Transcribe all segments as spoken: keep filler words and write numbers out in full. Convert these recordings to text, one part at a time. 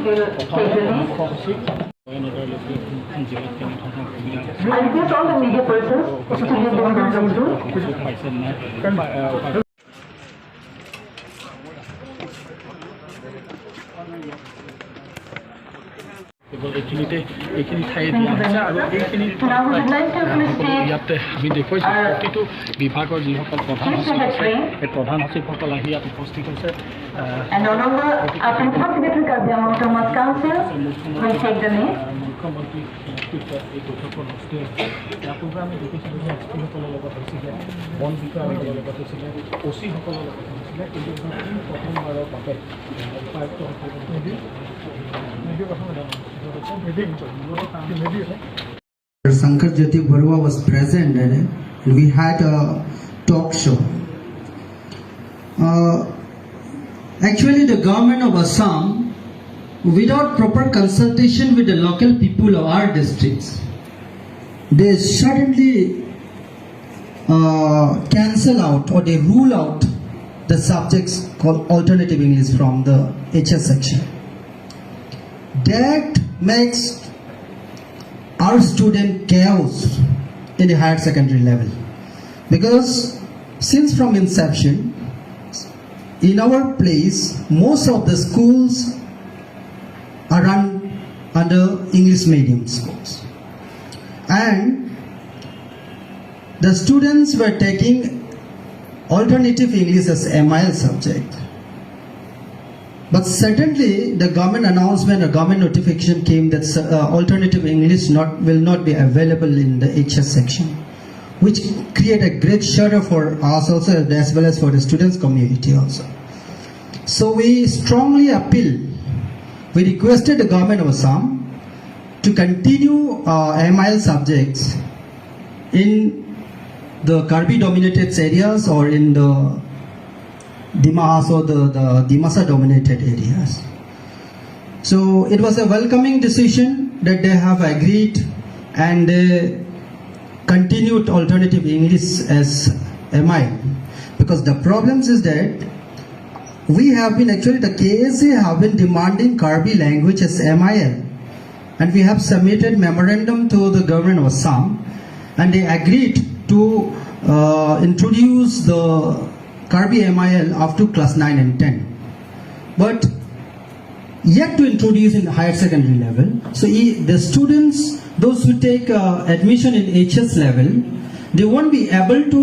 I request all the media persons to leave the conference room. কেৱল এইখিনিতে এইখিনি ঠাই দিয়া হৈছে আৰু এইখিনি Now we would like to appreciate ইয়াতে আমি দেখুৱাইছোঁ our প্ৰতিটো বিভাগৰ যিসকল প্ৰধান Chief সচিব আছে Secretary সেই প্ৰধান সচিবসকল আহি ইয়াত উপস্থিত হৈছে। আহ, and Honorable Acting Secretary Karbi Anglong Autonomous Council will take the lead. মুখ্যমন্ত্ৰী নেতৃত্বত এই বৈঠকখন অনুষ্ঠিত হৈছে। ইয়াৰ পূৰ্বে আমি দেখিছিলোঁ যে এছ পিসকলৰ লগত হৈছিলে, বন বিষয়াসকলৰ লগত হৈছিলে, অ' চিসকলৰ লগত হৈছিলে, কিন্তু এইবাৰ প্ৰথমবাৰৰ বাবে উপায়ুক্তসকলৰ Shankar Jyoti Barua was present and we had a talk show. Uh, actually, the government of Assam, without proper consultation with the local people of our districts, they suddenly uh, cancel out or they rule out the subjects called alternative English from the H S section. That makes our student chaos in the higher secondary level, because since from inception, in our place, most of the schools are run under English medium schools, and the students were taking alternative English as M I L subject. But suddenly, the government announcement, a government notification came that uh, alternative English not will not be available in the H S section, which create a great shudder for us also, as well as for the students community also. So we strongly appeal, we requested the government of Assam to continue uh, M I L subjects in the Karbi dominated areas or in the Dima Hasao, the, the Dimasa dominated areas. So it was a welcoming decision that they have agreed and they continued alternative English as M I L, because the problems is that we have been, actually the K S A have been demanding Karbi language as M I L, and we have submitted memorandum to the government of Assam, and they agreed to uh, introduce the Karbi M I L up to class nine and ten, but yet to introduce in higher secondary level. So he, the students, those who take uh, admission in H S level, they won't be able to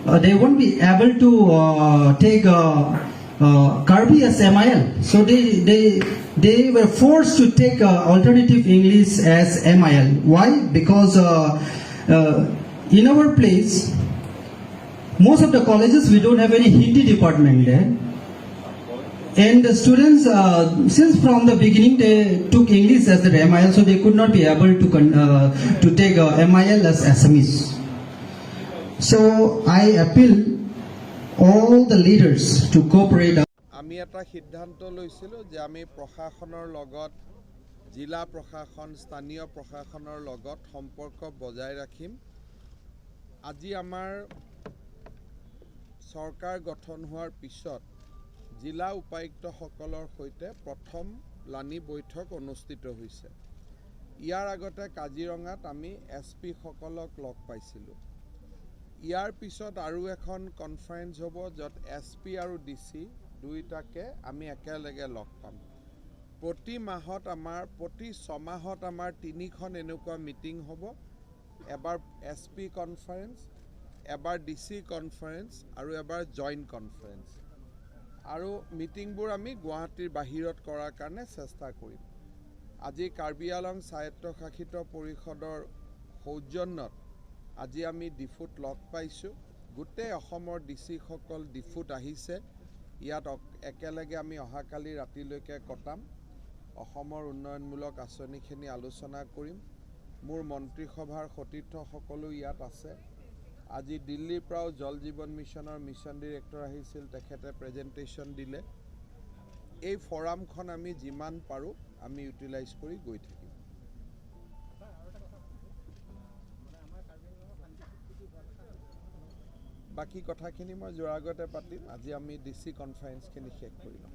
uh, they won't be able to uh, take uh, uh, Karbi as M I L. So they they they were forced to take uh, alternative English as M I L. Why? Because uh, uh, in our place, most of the colleges, we don't have any Hindi department there. And the students, uh, since from the beginning, they took English as their M I L, so they could not be able to con- uh, to take uh, M I L as Assamese. So I appeal all the leaders to cooperate. আমি এটা সিদ্ধান্ত লৈছিলোঁ যে আমি প্ৰশাসনৰ লগত, জিলা প্ৰশাসন, স্থানীয় প্ৰশাসনৰ লগত সম্পৰ্ক বজাই ৰাখিম। আজি আমাৰ চৰকাৰ গঠন হোৱাৰ পিছত জিলা উপায়ুক্তসকলৰ সৈতে প্ৰথম লানি বৈঠক অনুষ্ঠিত হৈছে। ইয়াৰ আগতে কাজিৰঙাত আমি এছ পিসকলক লগ পাইছিলোঁ। ইয়াৰ পিছত আৰু এখন কনফাৰেন্স হ'ব, য'ত এছ পি আৰু ডি চি দুয়োটাকে আমি একেলগে লগ পাম। প্ৰতি মাহত আমাৰ, প্ৰতি ছমাহত আমাৰ তিনিখন এনেকুৱা মিটিং হ'ব। এবাৰ এছ পি কনফাৰেন্স, এবাৰ ডি চি কনফাৰেন্স আৰু এবাৰ জইণ্ট কনফাৰেন্স। আৰু মিটিংবোৰ আমি গুৱাহাটীৰ বাহিৰত কৰাৰ কাৰণে চেষ্টা কৰিম। আজি কাৰ্বি আংলং স্বায়ত্তশাসিত পৰিষদৰ সৌজন্যত আজি আমি ডিফুত লগ পাইছোঁ। গোটেই অসমৰ ডি চিসকল ডিফুত আহিছে। ইয়াত অক- একেলগে আমি অহাকালি ৰাতিলৈকে কটাম। অসমৰ উন্নয়নমূলক আঁচনিখিনি আলোচনা কৰিম। মোৰ মন্ত্ৰীসভাৰ সতীৰ্থসকলো ইয়াত আছে। আজি দিল্লীৰ পৰাও জল জীৱন মিছনৰ মিছন ডিৰেক্টৰ আহিছিল, তেখেতে প্ৰেজেণ্টেশ্যন দিলে। এই ফৰামখন আমি যিমান পাৰোঁ আমি ইউটিলাইজ কৰি গৈ থাকিম। বাকী কথাখিনি মই যোৱাৰ আগতে পাতিম। আজি আমি ডি চি কনফাৰেন্সখিনি শেষ কৰি লওঁ।